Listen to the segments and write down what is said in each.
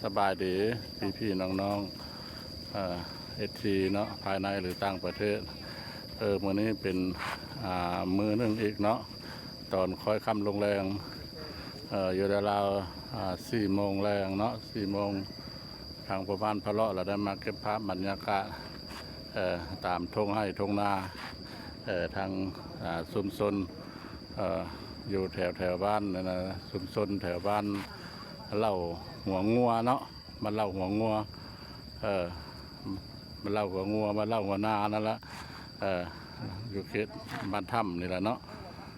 ສະບາຍດີພີ່ໆນ້ອງໆ ເອີ ເອັຟຊີເນາະ ພາຍໃນ ຫຼື ຕ່າງປະເທດ. ເອີ ມື້ນີ້ເປັນ ອ່າ ມື້ໜຶ່ງອີກເນາະ ຕອນຄ້ອຍຄ່ຳລົງແລງ ເອີ ຢູ່ລາວໆ ອ່າ ສີ່ໂມງແລງເນາະ ສີ່ໂມງ ທາງພໍ່ບ້ານພະເລາະລະໄດ້ມາເກັບພາບບັນຍາກາດ ເອີ ຕາມທົ່ງໄຮ່ທົ່ງນາ ເອີ ທາງ ອ່າ ຊຸມຊົນ ເອີ ຢູ່ແຖວ ແຖວບ້ານນັ້ນນະ ຊຸມຊົນແຖວບ້ານເຫຼົ່າຫົວງົວເນາະ ບ້ານເຫຼົ່າຫົວງົວ ເອີ ບ້ານເຫຼົ່າຫົວງົວ ບ້ານເຫຼົ່າຫົວນານັ້ນລະ ເອີ ຢູ່ເຂດບ້ານຖ້ຳນີ້ລະເນາະ.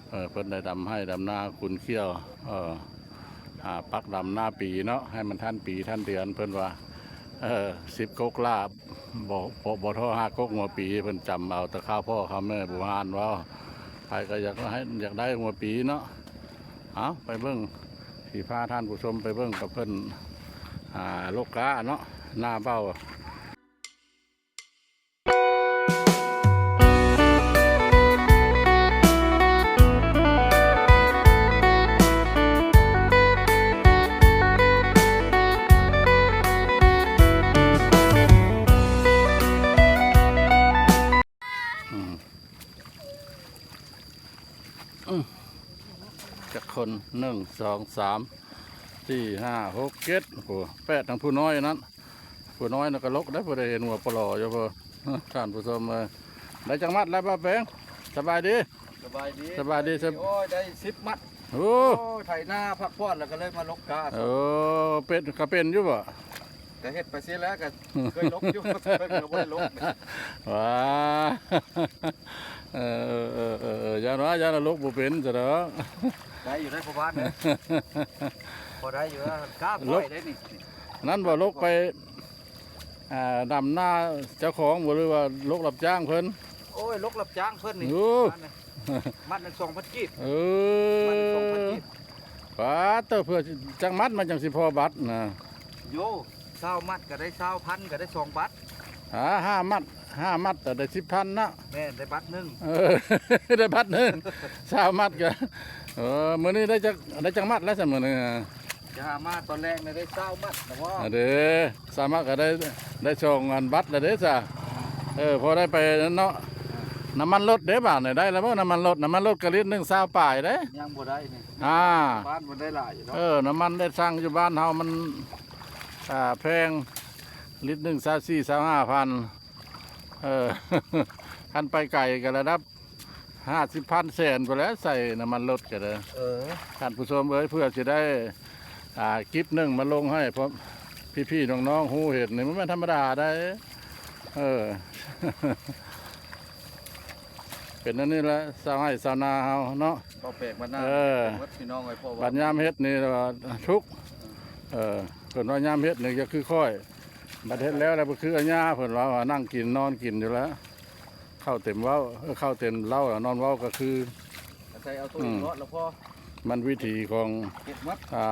ເອີ ເພິ່ນໄດ້ດຳໄຮ່ດຳນາຂຸ້ນຂ້ຽວ ເອີ ຫາປັກດຳນາປີເນາະ ໃຫ້ມັນທັນປີທັນເດືອນ ເພິ່ນວ່າ ເອີ ສິບກົກລາ ບໍ່ ບໍ່ ບໍ່ທໍ່ຫ້າກົກຫົວປີ ເພິ່ນຈຳເອົາແຕ່ຄາວພໍ່ຄາວແມ່ບູຮານເວົ້າ. ໃຜກໍຢາກໃຫ້ ຢາກໄດ້ຫົວປີເນາະ. ເອົາ ໄປເບິ່ງ ຊິພາທ່ານຜູ້ຊົມໄປເບິ່ງກັບເພິ່ນ ອ່າ ລົກກ້າເນາະ ນາເບົາ. ອືມ ອືມ ຈັກຄົນ ໜຶ່ງ ສອງ ສາມ ສີ່ ຫ້າ ຫົກ ເຈັດ ໂອ້ ແປດ ທັງຜູ້ນ້ອຍນັ້ນ. ຜູ້ນ້ອຍນະກະລົກໄດ້ ຜູ້ໃດເຫັນຫົວປະຫຼໍຢູ່ພຸ້ນ ທ່ານຜູ້ຊົມເອີຍ. ໄດ້ຈັກມັດແລ້ວບ່າວແປງ? ສະບາຍດີ ສະບາຍດີ ສະບາຍດີ ສະ ໂອ້ຍ ໄດ້ສິບມັດ. ໂອ້ ໂອ້ ໄຖນາພັກຜ່ອນແລ້ວກໍເລີຍມາລົກກ້າ. ເອີ ເປັນ ກະເປັນຢູ່ບໍ່? ກະເຮັດໄປຊີ້ແລ້ວ ກະເຄີຍລົກຢູ່ ເຄີຍບໍ່ໄດ້ລົກ. ວ້າ ເອີ ເອີ ເອີ ເອີ ເອີ ຢ່າວ່າ ຢ່າວ່າລົກບໍ່ເປັນຊະດອກ. ໄດ້ຢູ່ໄດ໋ພໍ່ບ້ານເອີຍ ພໍໄດ້ຢູ່ ກ້າຂ້ອຍໄດ້ນີ້. ນັ້ນບໍ່ ລົກໄປ ອ່າ ດຳນາເຈົ້າຂອງບໍ່ ຫຼືວ່າລົກຮັບຈ້າງເພິ່ນ? ໂອ້ຍ ລົກຮັບຈ້າງເພິ່ນນີ້. ໂອ້ ມັດໜຶ່ງສອງພັນກີບ. ເອີ ມັດໜຶ່ງສອງພັນກີບ. ປາດເຕີ ເພື່ອຈັກມັດມັນຈັ່ງຊິພໍບັດນະ? ໂຢ ຊາວມັດກໍໄດ້ຊາວພັນ ກໍໄດ້ສອງບັດ. ຫາ ຫ້າມັດ ຫ້າມັດກໍໄດ້ສິບພັນເນາະ. ແມ່ນ ໄດ້ບັດໜຶ່ງ. ເອີ ໄດ້ບັດໜຶ່ງ ຊາວມັດກໍ ເອີ ມື້ນີ້ໄດ້ຈັກ ໄດ້ຈັກມັດແລ້ວຊະມື້ນີ້? ຈະຫາມາຕອນແລງນີ້ໄດ້ຊາວມັດແລ້ວບໍ່? ອັນເດ້ ຊາວມັດກໍໄດ້ ໄດ້ສອງອັນບັດແລ້ວເດ້ຊະ. ເອີ ພໍໄດ້ໄປນັ້ນເນາະ. ນ້ຳມັນລົດເດ້ບາດນີ້ ໄດ້ແລ້ວບໍ່ນ້ຳມັນລົດ? ນ້ຳມັນລົດກໍລິດໜຶ່ງຊາວປາຍເດ້. ຍັງບໍ່ໄດ້ນີ້ ອ່າ ບ້ານມັນໄດ້ຫຼາຍຢູ່ເນາະ. ເອີ ນ້ຳມັນໄດ້ສັ່ງຢູ່ບ້ານເຮົາມັນ ອ່າ ແພງ ລິດໜຶ່ງຊາວສີ່ ຊາວຫ້າພັນ. ເອີ ຄັນໄປໄກກໍລະດັບຫ້າສິບພັນ ແສນພຸ້ນແຫຼະ ໃສ່ນ້ຳມັນລົດກໍໄດ້. ເອີ ທ່ານຜູ້ຊົມເອີຍ ເພື່ອຊິໄດ້ ອ່າ ຄລິບໜຶ່ງມາລົງໃຫ້ພວກພີ່ໆນ້ອງໆຮູ້ເຫັນນີ້ ບໍ່ແມ່ນທຳມະດາໃດ. ເອີ ເປັນອັນນີ້ແຫຼະ ຊາວໄຮ່ຊາວນາເຮົາເນາະ. ບໍ່ແປກວ່າໜ້າ ເອີ ເປັນໝົດພີ່ນ້ອງເອີຍ ເພາະວ່າບັດຍາມເຮັດນີ້ວ່າທຸກ ເອີ ເພິ່ນວ່າຍາມເຮັດນີ້ຈະຄືຂ້ອຍ ບັດເຮັດແລ້ວແລ້ວບໍ່ຄືອາຍາ ເພິ່ນວ່າ ວ່ານັ່ງກິນນອນກິນຢູ່ແລ້ວ. ເຂົ້າເຕັມເວົ້າ ເອີ ເຂົ້າເຕັມເລົ່າ ນອນເວົ້າກໍຄື ອາໄສເອົາໂຕເອງ ອືມ ລອດລະພໍ. ມັນວິຖີຂອງ ເກັບໝົດ ອ່າ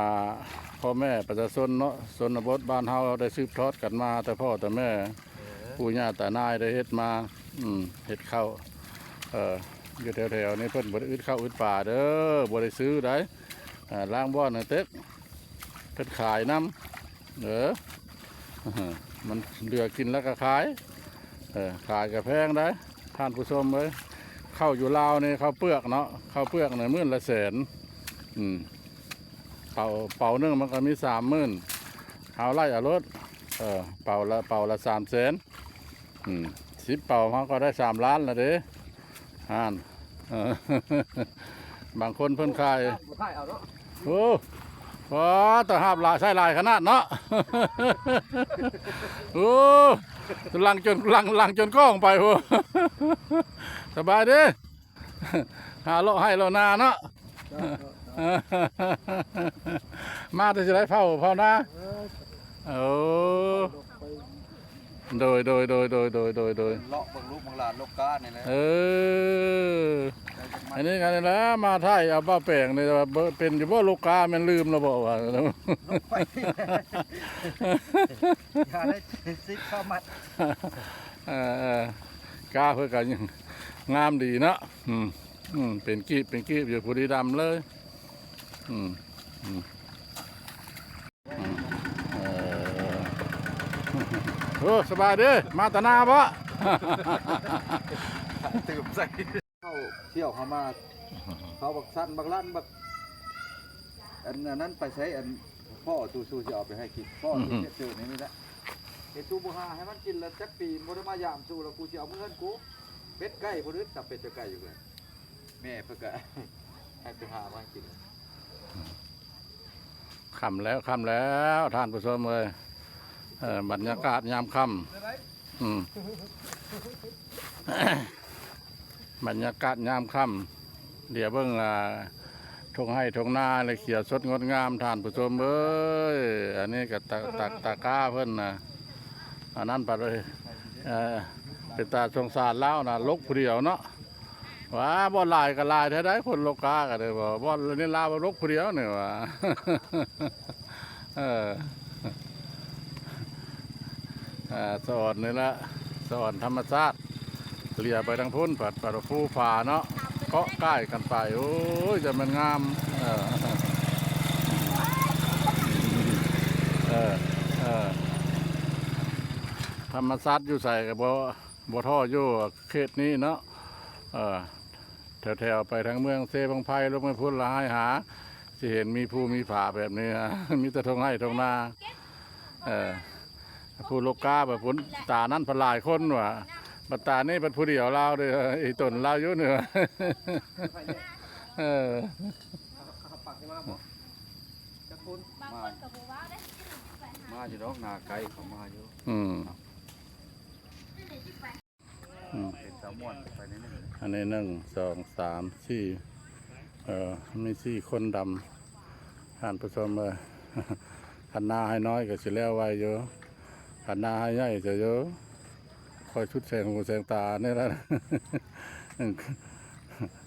ພໍ່ແມ່ປະຊາຊົນເນາະ ຊົນນະບົດບ້ານເຮົາໄດ້ສືບທອດກັນມາແຕ່ພໍ່ແຕ່ແມ່ ເອີ ປູ່ຍ່າຕານາຍໄດ້ເຮັດມາ ອືມ ເຮັດເຂົ້າ ເອີ ຢູ່ແຖວໆນີ້ເພິ່ນບໍ່ໄດ້ອຶດເຂົ້າອຶດປາເດີ ບໍ່ໄດ້ຊື້ໃດ໋ ອ່າ ລ້າງບ່ອນໃຫ້ເຕັກ ເພິ່ນຂາຍນຳ ເອີ ມັນເຫຼືອກິນແລ້ວກໍຂາຍ ເອີ ຂາຍກໍແພງໄດ໋ ທ່ານຜູ້ຊົມເອີຍ. ເຂົ້າຢູ່ລາວນີ້ ເຂົ້າເປືອກເນາະ ເຂົ້າເປືອກນີ້ມື້ລະແສນ ອືມ ເປົາ ເປົາໜຶ່ງມັນກໍມີສາມໝື່ນ ເຮົາໄລ່ເອົາໂລດ ເອີ ເປົາລະ ເປົາລະສາມແສນ ອືມ ສິບເປົາເຮົາກໍໄດ້ສາມລ້ານລະເດ້ ຫັ້ນ ເອີ ບາງຄົນເພິ່ນຂາຍ ບໍ່ຂາຍເອົາເນາະ. ໂອ້ ວ້າ ຕາຫາບຫຼາຍ ໃຊ້ຫຼາຍຂະໜາດເນາະ. ໂອ້ ຫຼັງຈົນ ຫຼັງ ຫຼັງຈົນກ້ອງໄປພຸ້ນ. ສະບາຍດີ ຫາເລາະໄຮ່ເລາະນາເນາະ. ມາແຕ່ຊິໄດ້ເຜົາ ເຜົານາ. ໂອ້ ໂດຍ ໂດຍ ໂດຍ ໂດຍ ໂດຍ ໂດຍ ໂດຍ ເລາະເບິ່ງລູກເບິ່ງຫຼານ ລົກກ້ານີ້ແຫຼະ. ເອີ ອັນນີ້ກໍນີ້ແຫຼະ ມາຖ່າຍເອົາບ່າວແປງນີ້ວ່າ ເປັນຢູ່ບໍ່ ລົກກ້າ ແມ່ນລືມແລ້ວບໍ່ວ່າ ລົກໄປ ຢ່າໄດ້ຊິເຂົ້າມັດ. ເອີ ເອີ ກ້າເພິ່ນກໍງາມດີເນາະ. ອືມ ອືມ ເປັນກີບ ເປັນກີບຢູ່ ພໍດີດຳເລີຍ. ອືມ ອືມ ອືມ ເອີ ໂອ້ ສະບາຍເດີ ມາແຕ່ນາບໍ? ຕື່ມໃສ່ ເຂົ້າສ່ຽວເຂົ້າມາ ເຂົ້າບັກສັນບັກລັນບັກ ອັນ ອັນນັ້ນໄປໃສ ອັນພໍ່ຕູ້ ສູ່ຊິເອົາໄປໃຫ້ກິນ ພໍ່ຕູ້ ອືມ ເຮັດເຈີນີ້ແຫຼະ ເຮັດສູ່ບໍ່ຫາໃຫ້ມັນກິນລະຈັກປີ ບໍ່ໄດ້ມາຢາມສູ່ລະ ກູຊິເອົາເມືອເຮືອນກູ ເປັດໄກ່ບໍ່ໄດ້ ຕັບເປັດເຈົ້າໄກ່ຢູ່ເຮືອນ ແມ່ເພິ່ນກະໃຫ້ໄປຫາມາໃຫ້ກິນ. ຄ່ຳແລ້ວ ຄ່ຳແລ້ວ ທ່ານຜູ້ຊົມເອີຍ ເອີ ບັນຍາກາດຍາມຄ່ຳ ອືມ ບັນຍາກາດຍາມຄ່ຳ ດຽວເບິ່ງ ອ່າ ທົ່ງໄຮ່ທົ່ງນາ ແລະ ຂຽວສົດງົດງາມ ທ່ານຜູ້ຊົມເອີຍ ອັນນີ້ກະຕາ ຕາ ຕາກ້າເພິ່ນນະ ອັນນັ້ນປະ ເອີ ເປັນຕາສົງສານລາວນະ ລົກຜູ້ດຽວເນາະ. ວ່າບ່ອນຫຼາຍກໍຫຼາຍແທ້ໃດ໋ ຄົນລົກກ້າກໍໄດ້ ບ່ອນນີ້ລາວລົກຜູ້ດຽວນີ້ວ່າ ເອີ ອ່າ ສະອອນນີ້ລະ ສະອອນທຳມະຊາດ ເຫຼືອໄປທາງພຸ້ນ ພັດ ພັດພູຜາເນາະ ເກາະກ້າຍກັນໄປ ໂອ້ຍ ຈະແມ່ນງາມ ເອີ ເອີ ເອີ ທຳມະຊາດຢູ່ໃສກໍບໍ່ ບໍ່ທໍ້ຢູ່ເຂດນີ້ເນາະ ເອີ ແຖວໆໄປທາງເມືອງເຊບັ້ງໄຟ ລົງໄປພຸ້ນລະ ໃຫ້ຫາ ຊິເຫັນມີພູມີຜາແບບນີ້ ມີແຕ່ທົ່ງໄຮ່ທົ່ງນາ ເອີ ຜູ້ລົກກ້າໄປພຸ້ນ ຕານັ້ນພັດຫຼາຍຄົນວ່າ ບັດຕານີ້ພັດຜູ້ດຽວລາວເດີ ອີຕົນລາວຢູ່ນີ້ ເອີ ມາຢູ່ດອກ ນາໄກເຂົາມາຢູ່ ອືມ. ອືມ ເປັນຕາມ່ວນໄປໜ້ອຍໜຶ່ງ ອັນນີ້ ໜຶ່ງ ສອງ ສາມ ສີ່ ເອີ ມີສີ່ຄົນດຳ ທ່ານຜູ້ຊົມເອີຍ ຄັນນາໃຫ້ນ້ອຍກໍຊິແລ້ວໄວຢູ່ ຄັນນາໃຫ້ໃຫຍ່ຈະຢູ່ ຄ່ອຍສຸດແສງຫູແສງຕານີ້ລະ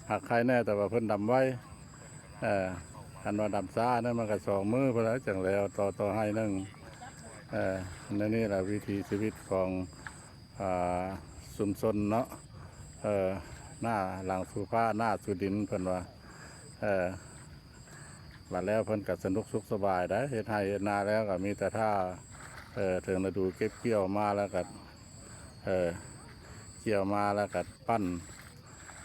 ຫາກໄຄແນ່ ແຕ່ວ່າເພິ່ນດຳໄວ ເອີ ຄັນວ່າດຳຊ້ານັ້ນ ມັນກໍສອງມື້ພຸ້ນແຫຼະ ຈັ່ງແລ້ວ ຕໍ່ ຕໍ່ໄຮ່ໜຶ່ງ ເອີ ໃນນີ້ລະ ວິຖີຊີວິດຂອງ ອ່າ ຊຸມຊົນເນາະ ເອີ ໜ້າຫຼັງສູ່ຟ້າ ໜ້າສູ່ດິນ ເພິ່ນວ່າ ເອີ ບາດແລ້ວເພິ່ນກໍສະໜຸກສຸກສະບາຍໄດ໋ ເຮັດໄຮ່ເຮັດນາແລ້ວກໍມີແຕ່ຖ້າ ເອີ ເຖິງລະດູເກັບກ່ຽວມາແລ້ວກໍ ເອີ ກ່ຽວມາແລ້ວກໍປັ້ນ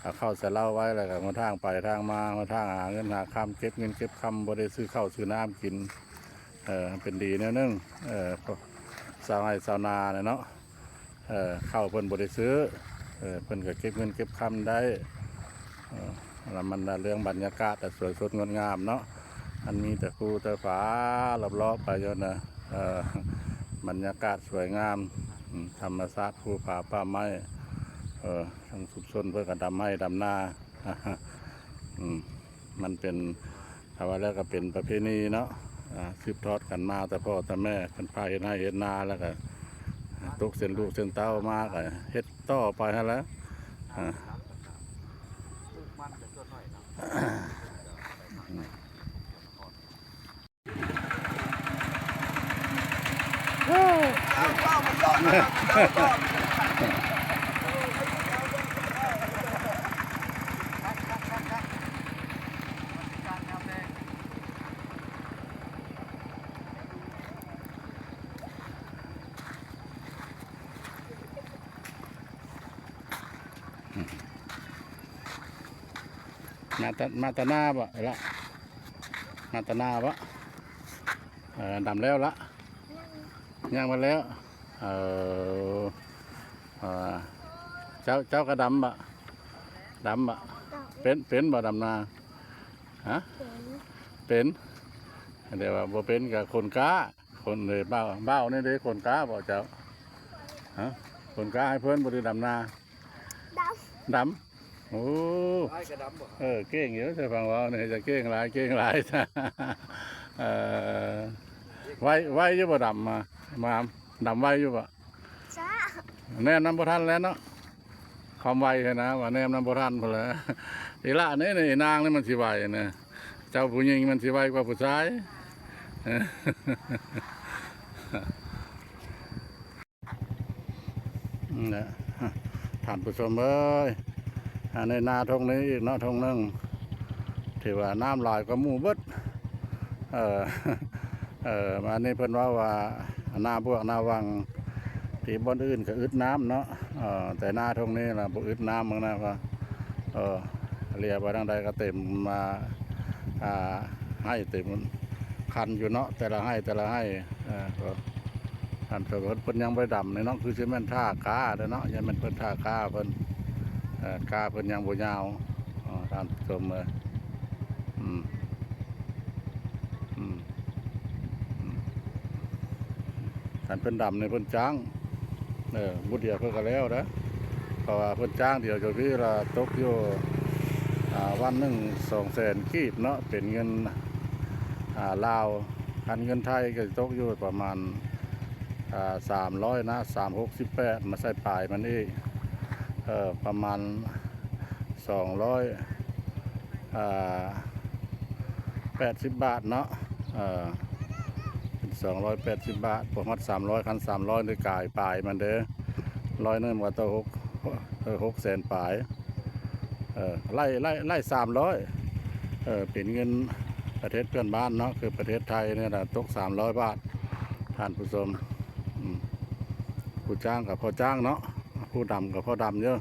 ເອົາເຂົ້າໃສ່ເລົ້າໄວ້ ແລ້ວກໍຫົນທາງໄປທາງມາ ຫົນທາງຫາເງິນຫາຄຳ ເກັບເງິນເກັບຄຳ ບໍ່ໄດ້ຊື້ເຂົ້າຊື້ນ້ຳກິນ ເອີ ເປັນດີແນວໜຶ່ງ ເອີ ຊາວໄຮ່ຊາວນາແຫຼະເນາະ ເອີ ເຂົ້າເພິ່ນບໍ່ໄດ້ຊື້ ເອີ ເພິ່ນກໍເກັບເງິນເກັບຄຳໄດ້ ເອີ ລະມັນເລື່ອງບັນຍາກາດສວຍສົດງົດງາມເນາະ ມັນມີແຕ່ພູແຕ່ຜາລອບໆໄປຢູ່ນະ ເອີ ບັນຍາກາດສວຍງາມ ອືມ ທຳມະຊາດ ພູຜາປ່າໄມ້ ເອີ ທາງຊຸມຊົນເພິ່ນກໍດຳໄຮ່ດຳນາ ອືມ ມັນເປັນ ຖ້າວ່າແລ້ວກໍເປັນປະເພນີເນາະ ອາ ສືບທອດກັນມາແຕ່ພໍ່ແຕ່ແມ່ ເພິ່ນພາເຮັດໄຮ່ເຮັດນາ ແລ້ວກໍຕົກເຊັ່ນລູກເຊັ່ນເຕົ້າມາ ກໍເຮັດຕໍ່ໄປຫັ້ນແຫຼະ ອາ ມາແຕ່ ມາແຕ່ນາບໍ່ລະ? ມາແຕ່ນາບໍ່? ເອີ ດຳແລ້ວລະ? ຍັງບໍ່ແລ້ວ. ເອີ ເອີ ເຈົ້າ ເຈົ້າກໍດຳບໍ່? ດຳບໍ່? ເປັນ ເປັນບໍ່ດຳນາ? ຮະ? ເປັນ ເປັນ. ແຕ່ວ່າບໍ່ເປັນກໍຄົນກ້າ. ຄົນເດ ບ່າວ ບ່າວນີ້ເດ ຄົນກ້າບໍ່ເຈົ້າ? ຮະ? ຄົນກ້າໃຫ້ເພິ່ນບໍ່ໄດ້ດຳນາ? ດຳ ດຳ. ໂອ້ ອ້າຍກໍດຳບໍ່? ເອີ ເກັ່ງຢູ່ ໃສ່ຟັງເວົ້ານີ້ຈະເກັ່ງຫຼາຍ ເກັ່ງຫຼາຍ. ເອີ ໄວ ໄວຢູ່ບໍ່ດຳມາ? ມາ ດຳໄວຢູ່ບໍ່? ຊ້າ ແນມນຳບໍ່ທັນແລ້ວເນາະ ຄວາມໄວຫັ້ນນະ ວ່າແນມນຳບໍ່ທັນພຸ້ນແຫຼະ. ອີຫຼ້ານີ້ ນີ້ນາງນີ້ມັນຊິໄວນະ ເຈົ້າຜູ້ຍິງມັນຊິໄວກວ່າຜູ້ຊາຍ. ນັ້ນແຫຼະ ທ່ານຜູ້ຊົມເອີຍ ອັນນີ້ນາທົ່ງນີ້ອີກເນາະ ທົ່ງໜຶ່ງ ຖືວ່ານ້ຳຫຼາຍກວ່າໝູ່ເບິດ. ເອີ ເອີ ອັນນີ້ເພິ່ນເວົ້າວ່ານາບວກນາວັງ ທີ່ບ່ອນອື່ນກໍອຶດນ້ຳເນາະ ເອີ ແຕ່ນາທົ່ງນີ້ລະບໍ່ອຶດນ້ຳ ເບິ່ງນະວ່າ ເອີ ເລຍໄປທາງໃດກໍເຕັມ ອ່າ ອ່າ ໄຮ່ເຕັມຄັນຢູ່ເນາະ ແຕ່ລະໄຮ່ແຕ່ລະໄຮ່ ເອີ ກໍ ທ່ານ ເພິ່ນ ເພິ່ນຍັງບໍ່ໄດ້ດຳນີ້ເນາະ ຄືຊິແມ່ນຖ້າກ້າເດ້ເນາະ ຍັງແມ່ນເພິ່ນຖ້າກ້າເພິ່ນ ເອີ ກ້າເພິ່ນຍັງບໍ່ຍາວ ເອີ ທ່ານຜູ້ຊົມເອີຍ ອືມ ອືມ ອືມ ຄັນເພິ່ນດຳນີ້ເພິ່ນຈ້າງ ເອີ ບຸດດຽວເພິ່ນກໍແລ້ວເດ້ ເພາະວ່າເພິ່ນຈ້າງດຽວເຈົ້າພີລະຕົກຢູ່ ອ່າ ວັນໜຶ່ງສອງແສນກີບເນາະ ເປັນເງິນ ອ່າ ລາວ ຄັນເງິນໄທກໍຕົກຢູ່ປະມານ ອ່າ ສາມຮ້ອຍນະ ສາມຫົກສິບແປດ ມາໃສ່ປາຍມັນອີກ ເອີ ປະມານສອງຮ້ອຍ ອ່າ ແປດສິບບາດເນາະ ເອີ ເປັນສອງຮ້ອຍແປດສິບບາດ ບໍ່ຮອດສາມຮ້ອຍ ຄັນສາມຮ້ອຍນີ້ກາຍປາຍມັນເດ້ ຮ້ອຍໜຶ່ງມັນກໍຕົກຫົກ ເອີ ຫົກແສນປາຍ ເອີ ໄລ່ ໄລ່ ໄລ່ສາມຮ້ອຍ ເອີ ເປັນເງິນປະເທດເພື່ອນບ້ານເນາະ ຄືປະເທດໄທນີ້ລະຕົກສາມຮ້ອຍບາດ ທ່ານຜູ້ຊົມ ອືມ ຜູ້ຈ້າງກໍພໍຈ້າງເນາະ ຜູ້ດຳກໍພໍດຳຢູ່